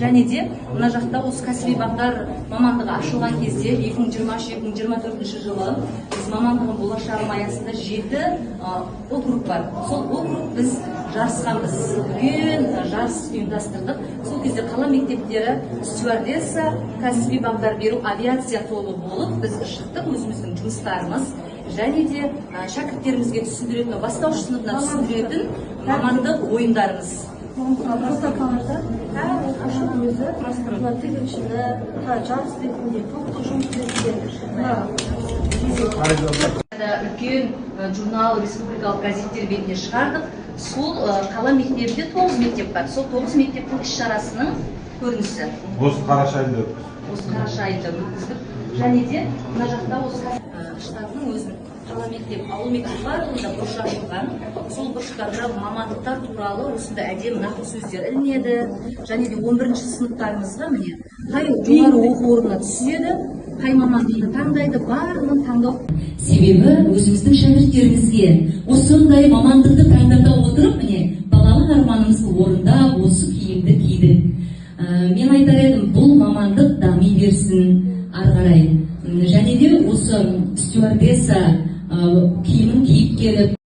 Және де мына жақта осы кәсіби бағдар мамандығы ашылған кезде, 2023-2024 жылы біз «Мамандығым – болашағым» аясында жеті округ бар, сол округ біз жарысқанбыз, үлкен жарыс ұйымдастырдық. Сол кезде қала мектептері стюардесса, кәсіби бағдар беру, авиация тобы болып біз шықтық. Өзіміздің жұмыстарымыз және де шәкірттерімізге түсіндіретін, бастауыш сыныпына түсіндіретін мамандық ойындарымыз. Мысалы, әр оқушының өзі мына тігіншіні, мына жарыс ретінде, топтық жұмыс ретінде мына Да, үлкен журнал, республикалық газеттер бетіне шығардық. Сол қала мектебінде тоғыз мектеп бар, сол тоғыз мектептің іс шарасының көрінісі. Осы қараша айында өткіздік. Осы қараша айында өткіздік. Және де мына жақта осы штатының өзін, қала мектеп, ауыл мектеп, барлығында бұрыш ашылған. Сол бұрыштарда мамандықтар туралы осындай әдемі нақыл сөздер ілінеді. Және де 11-ші сыныптарымызға, міне, қай жоғары оқу орнына түседі, қай мамандықты таңдайды, барлығын таңдау. Себебі өзіміздің шәкірттерімізге осындай мамандықты таңдата отырып, міне, балалық арманымызды орындап, осы киімді кидік. Мен айтар едім, бұл мамандық дами берсін ары қарай. Және де осы стюардесса киімін киіп келіп